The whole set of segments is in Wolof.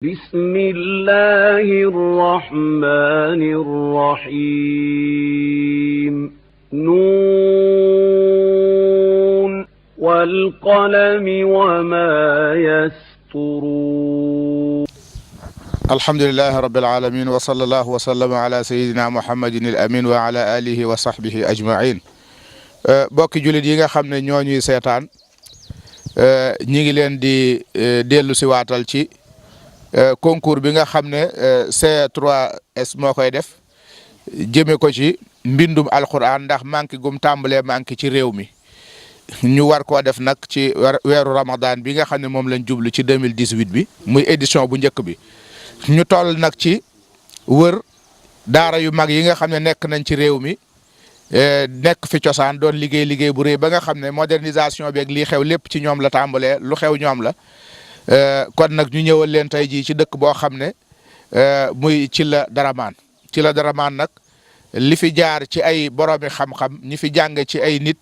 بسم الله الرحمن الرحيم نون والقلم وما يسطرون الحمد لله رب العالمين وصلى الله وسلم على سيدنا محمد الأمين وعلى آله وصحبه أجمعين bokki jullit yi nga xam ne ñoo ñuy seetaan ñi ngi leen di dellu si waatal ci concours bi nga xam ne C3S moo koy def jëme ko ci mbindum alquran ndax manqué gum tàmbalee manqué ci réew mi ñu war koo def nag ci weeru Ramadan bi nga xam ne moom lañ jublu ci 2018 bi muy édition bu njëkk bi ñu toll nag ci wër daara yu mag yi nga xam ne nekk nañ ci réew mi nekk fi cosaan doon liggéey bu rëy ba nga xam ne modernisation beeg lii xew lépp ci ñoom la tàmbalee lu xew ñoom la kon nag ñu ñëwal leen tey jii ci dëkk boo xam ne muy Thilla Daraman Thilla Daraman nag li fi jaar ci ay boroomi xam-xam ñi fi jàng ci ay nit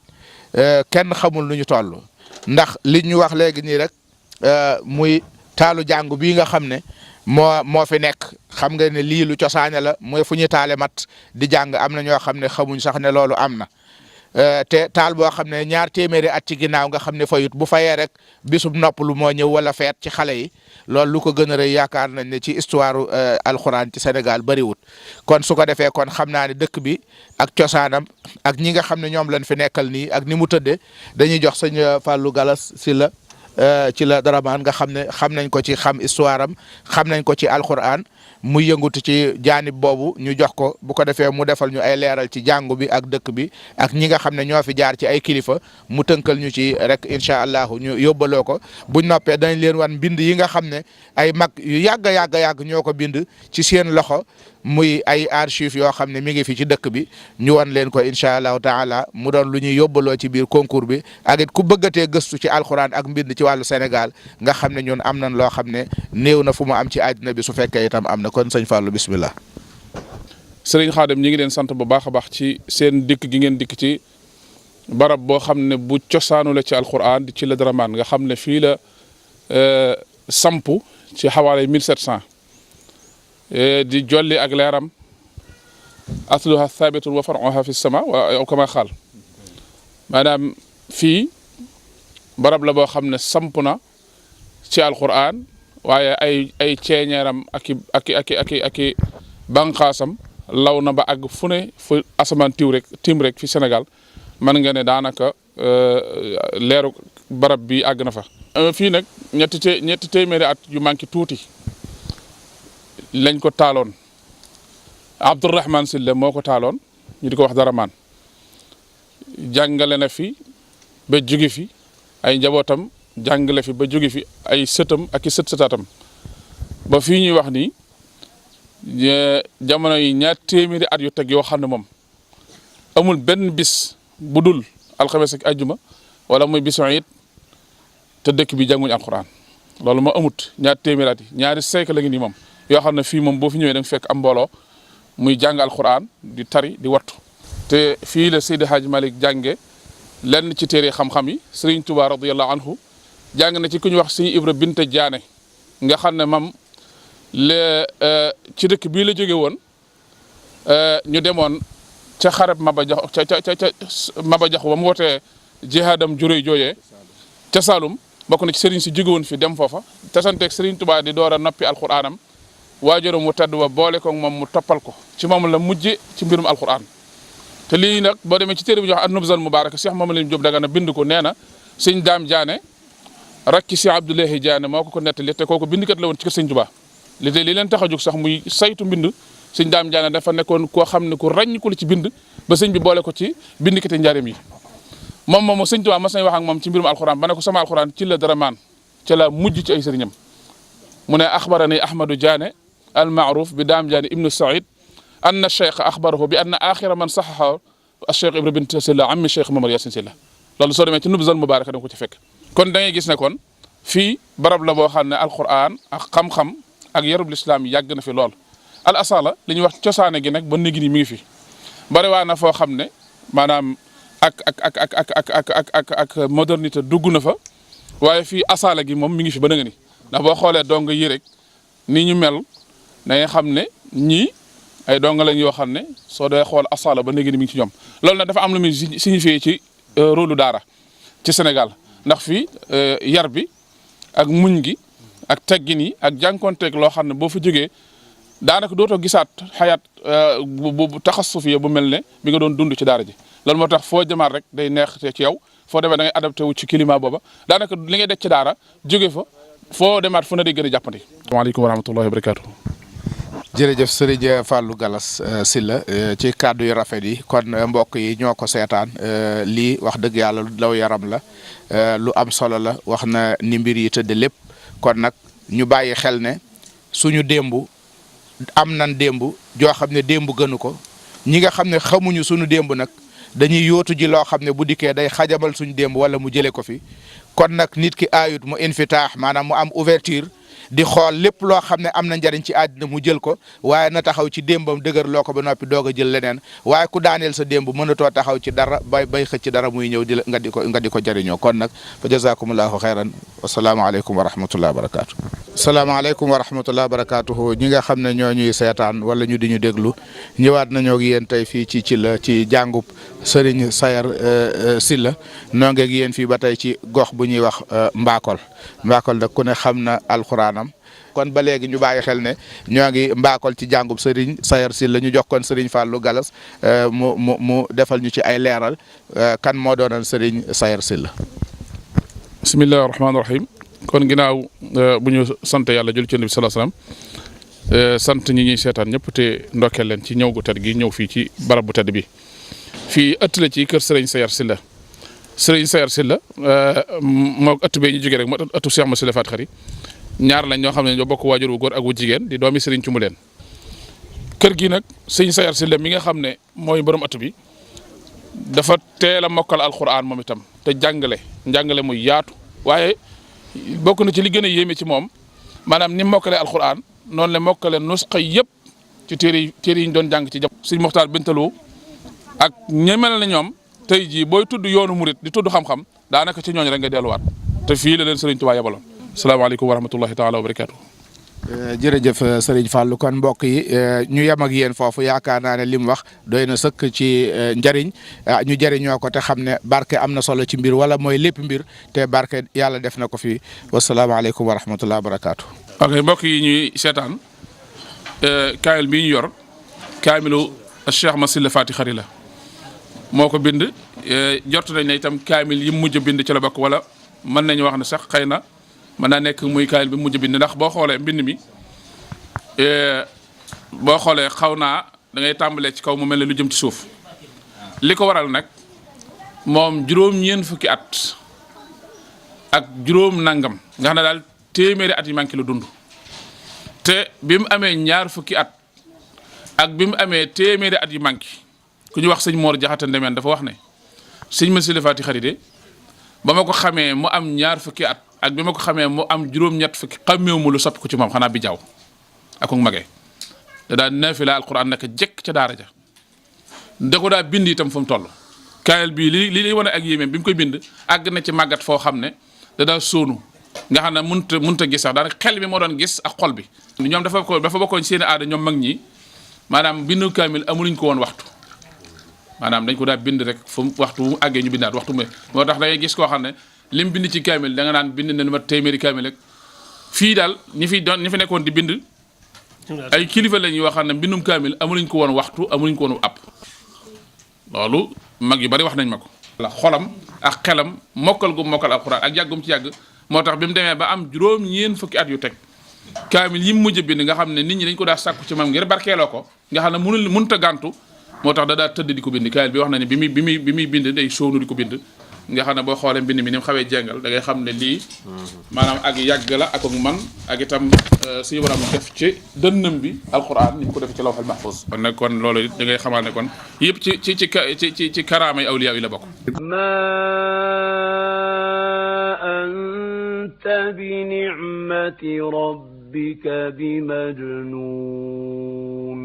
kenn xamul nu ñu toll ndax li ñu wax léegi nii rek muy taalu jàngu bii nga xam ne moo fi nekk xam nga ne lii lu cosaane la mooy fu ñu taale mat di jàng am na ñoo xam ne xamuñ sax ne loolu am na te taal boo xam ne ñaar téeméeri at ci ginnaaw nga xam ne fayut bu fayee rek bisub noppalu moo ñëw wala feet ci xale yi loolu lu ko gën a rëy yaakaar nañ ne ci histoire alxuraan ci Sénégal bariwut kon su ko defee kon xam naa ne dëkk bi ak cosaanam ak ñi nga xam ne ñoom lañ fi nekkal nii ak ni mu tëddee dañuy jox sëñ Fallou Galas Sylla Thilla Daraman nga xam ne xam nañ ko ci xam histoire am xam nañ ko ci alxuraan muy yëngutu ci jaanib boobu ñu jox ko bu ko defee mu defal ñu ay leeral ci jàngu bi ak dëkk bi ak ñi nga xam ne ñoo fi jaar ci ay kilifa mu tënkal ñu ci rek incha allahu ñu yóbbaloo ko buñ noppee dañ leen wan bind yi nga xam ne ay mag yu yàgg ñoo ko bind ci seen loxo muy ay archives yoo xam ne mi ngi fi ci dëkk bi ñu wan leen ko incha allahu taala mu doon lu ñuy yóbbaloo ci biir concours bi ak it ku bëggatee gëstu ci alxuraan ak mbind ci wàllu Sénégal nga xam ne ñun am nañ loo xam ne néew na fu mu am ci àddina bi su fekkee itam am na kon sëñ Fallou bismillah. Sëriñ Xaadim ñi ngi leen sant bu baax a baax ci seen dikk gi ngeen dikk ci barab boo xam ne bu cosaanu la ci alxuraan di Thilla Daraman nga xam ne fii la sampu ci xawaale 1700. di jolli ak leeram asluha thabitun wa faruha fi sama wa kama xaal maanaam fii barab la boo xam ne samp na ci alquran waaye ay ceeñeeram aki banqaasam law na ba àgg fu ne fu asamaan tiim rek fi Sénégal mën nga ne daanaka leeru barab bi àgg na fa fii nag ñetti téeméeri at yu manqué tuuti lañ ko taaloon Abdourahman Sylla moo ko taaloon ñu di ko wax Daraman jàngale na fi ba jóge fi ay njabootam jàngale fi ba jóge fi ay sëtam ak i sëtaatam ba fii ñuy wax ni jamono yi ñaar téeméeri at yu teg yoo xam ne moom amul benn bis bu dul alxames ak ajjuma wala muy bisu it te dëkk bi jànguñ alquran loolu moo amut ñaar téeméeri at yi ñaari siècle la ngi nii moom yoo xam ne fii moom boo fi ñëwee da nga fekk am mbooloo muy jàng alquran di tari di wattu te fii la Seydi Hadj Malick jànge lenn ci téere xam-xam yi Serigne Touba radiyallahu anhu jàng na ci ku ñu wax Serigne Ibra Binte Diané nga xam ne mam ci dëkk bii la jóge woon ñu demoon ca xareb Maba Jaxu ca Maba Jaxu ba mu wootee jihaadam juróy jooyee ca Saalum bokk na ci Serigne si jóge woon fi dem foofa tasanteeg Serigne Touba di door a noppi alquranam waajuram mu tedd wa boole ko moom mu toppal ko ci moom la mujje ci mbirum alquran te lii nag boo demee ci téere bi ñu wax an-Nubzal Mubarak Cheikh Mamadou Diop Dagana bind ko nee na sëñ Daam Diané rakki si Abdoulaye Diané moo ko nettali te kooku bindkat la woon ci kër sëñ Tuubaa li leen tax a jóg sax muy saytu mbind sëñ Daam Diané dafa nekkoon koo xam ne ku ràññiku la ci bind ba sëñ bi boole ko ci bindkati njaareem yi moom sëñ Tuubaa mas nañ wax ak moom ci mbirum alquran ba ne ko sama alquran Thilla Daraman ca la mujj ci ay sëriñam mu ne axbarani Ahmadou Diané al-Ma'ruf bi Daam Diané ibnu Saïd anna cheikh axbarahu bi anna axira man saxaxa cheikh Ibra Binte Sylla ammi cheikh Mamadou Yacine Sylla loolu soo demee ci Nubzal Mubarak da nga ko ci fekk kon da ngay gis ne kon fii barab la boo xam ne alquran ak xam-xam ak yarub lislaam yàgg na fi lool al asala li ñuy wax cosaane gi nag ba léegi nii mi ngi fi bari waa na foo xam ne maanaam ak modernité dugg na fa waaye fii asala gi moom mi ngi fi ba nga ni ndax boo xoolee dong yi rek ni ñu mel da ngay xam ne ñii ay donga lañ yoo xam ne soo dee xool asala ba léegi ni mi ngi ci ñoom loolu nag dafa am lu muy signifié ci rôle daara ci Sénégal ndax fii yar bi ak muñ gi ak teggin yi ak jànkonteeg loo xam ne boo fa jógee daanaka dootoo gisaat xayaat bu taxasufiya bu mel ne bi nga doon dund ci daara ji loolu moo tax foo jëmaat rek day neex te ci yow foo demee da ngay adapté wu ci climat booba daanaka li ngay def ci daara jóge fa foo demaat fu ne day gën a jàppandi. asalaamaaleykum wa rahmatullahi wa barakaatu. jërëjëf Serigne Fallou Gallas Sylla ci kàddu yu rafet yi kon mbokk yi ñoo ko seetaan lii wax dëgg yàlla lu daw yaram la lu am solo la wax na ni mbir yi tëdd lépp kon nag ñu bàyyi xel ne suñu démb am nan démb joo xam ne démb gënu ko ñi nga xam ne xamuñu suñu démb nag dañuy yóotu ji loo xam ne bu dikkee day xajamal suñu démb wala mu jëlee ko fi kon nag nit ki aayut mu infitaax maanaam mu am ouverture di xool lépp loo xam ne am na njariñ ci àddina mu jël ko waaye na taxaw ci démbam dëgër loo ko ba noppi doog a jël leneen waaye ku daaneel sa démb mënatoo taxaw ci dara bay xëcc dara muy ñëw di la nga di ko jariñoo kon nag fa jazakumullahu xayran wasalaamaaleykum wa rahmatullahi wa barakaatu. salaamaaleykum wa rahmatullahi wa barakaatuhu ñi nga xam ne ñoo ñuy seetaan wala ñu di ñu déglu ñëwaat nañoo ak yéen tey fii ci jàngub Serigne Sayar Sylla noo ngeeg yéen fii ba tey ci gox bu ñuy wax Mbakol nag ku ne xam na alxuraanam kon ba léegi ñu bàyyi xel ne ñoo ngi Mbakol ci jàngub Serigne Sayar Sylla ñu jox kon Serigne Fallou Gallas mu defal ñu ci ay leeral kan moo doonoon Serigne Sayar Sylla. bismillahi rahmaani rahim. kon ginnaaw bu ñu sant yàlla jël ci Nabi sallallahu alayhi wasallam sant ñi ñuy seetaan ñëpp te ndokkeel leen ci ñëw gu tedd gi ñëw fii ci barab bu tedd bi fii ëtt la ci kër Serigne Sayar Sylla Serigne Sayar Sylla moo ëtt bee ñu jógee rek moo ëttu Cheikh Massila Faty Khary ñaar lañ ñoo xam ne ñoo bokk waajur wu góor ak wu jigéen di doomi Serigne Cumbuleen kër gi nag Serigne Sayar Sylla mi nga xam ne mooy borom ëtt bi dafa teel a mokkal alquran moom itam te njàngale muy yaatu waaye bokk na ci li gën a yéeme ci moom maanaam ni mokkalee alquran noonu la mokkale nusxa yëpp ci téere yi ñu doon jàng ci jàpp Sëriñ Moxtaar Bintaloo ak ñemel na ñoom tey jii booy tudd yoonu murit di tudd xam-xam daanaka ci ñooñ rek nga delluwaat te fii la leen Sëriñ Tuubaa yabaloon salaamaaleykum wa rahmatullahi taala wa barakaatu. jërëjëf Serigne Fallou kon mbokk yi ñu yem ak yéen foofu yaakaar naa ne li mu wax doy na sëkk ci njariñ ñu jëriñoo ko te xam ne barke am na solo ci mbir wala mooy lépp mbir te barke yàlla def na ko fi wasalaamaaleykum wa rahmatullahi wa barakaatu. ok mbokk yi ñuy seetaan kaamil bi ñu yor kaamilu Cheikh Massila Faty Khary la moo ko bind jot nañ ne itam kaamil yi mujj bind ci la bokk wala mën nañu wax ne sax xëy na mën naa nekk muy kaamil bi mujj bind ndax boo xoolee mbind mi boo xoolee xaw naa da ngay tàmbalee ci kaw mu mel ne lu jëm ci suuf li ko waral nag moom juróom-ñeent fukki at ak juróom nangam nga xam ne daal téeméeri at yi manqué lu dund te bi mu amee ñaar fukki at ak bi mu amee téeméeri at yi manqué ku ñu wax sëñ Mor Jaxate Ndemeen dafa wax ne sëñ Massila Faty Khary de ba ma ko xamee mu am ñaar fukki at ak bi ma ko xamee mu am juróom-ñett fukki xàmmeewu mu lu soppi ko ci moom xanaa bi jaaw ak magee da daa naafila alquran naka jekk ca daara ja da ko daa bind itam fu mu toll kaayal bii li wane ak yéemeem bi mu koy bind àgg na ci màggat foo xam ne da daa sóonu nga xam ne mënut a gis sax daanaka xel bi moo doon gis ak xol bi ñoom dafa bokkoon seen aada ñoom mag ñi maanaam bindu kaamil amuluñ ko woon waxtu maanaam dañ ko daa bind rek fu waxtu mu àggee ñu bindaat waxtu moo tax da ngay gis koo xam ne lim bind ci kaamil da nga naan bind na lu mat téeméeri kaamil rek fii daal ñi fi nekkoon di bind ay kilifa lañ yoo xam ne mbindum kaamil amuluñ ko woon waxtu amuluñ ko woon app loolu mag yu bari wax nañ ma ko. la xolam ak xelam mokkal gu mokkal alxuraan ak yàggum ci yàgg moo tax bi mu demee ba am juróom-ñeent fukki at yu teg kaamil yi mu mujj bind nga xam ne nit ñi dañ ko daa sàkku ci moom ngir barkeeloo ko nga xam ne mënut a gàntu moo tax da daa tëdd di ko bind kaamil bi wax na ne bi muy bind day sóonu di ko bind. nga xam ne boo xoolee mbind mi ni mu xawee jengal da ngay xam ne lii maanaam ak yàgg la ak man ak itam suñu borom def ci dënnam bi alquran ni mu ko def ci lawhul mahfuz kon nag kon loolu da ngay xamal ne kon yëpp ci karaamay awliya yi la bokk ma anta bi ni'mati rabbika bi majnun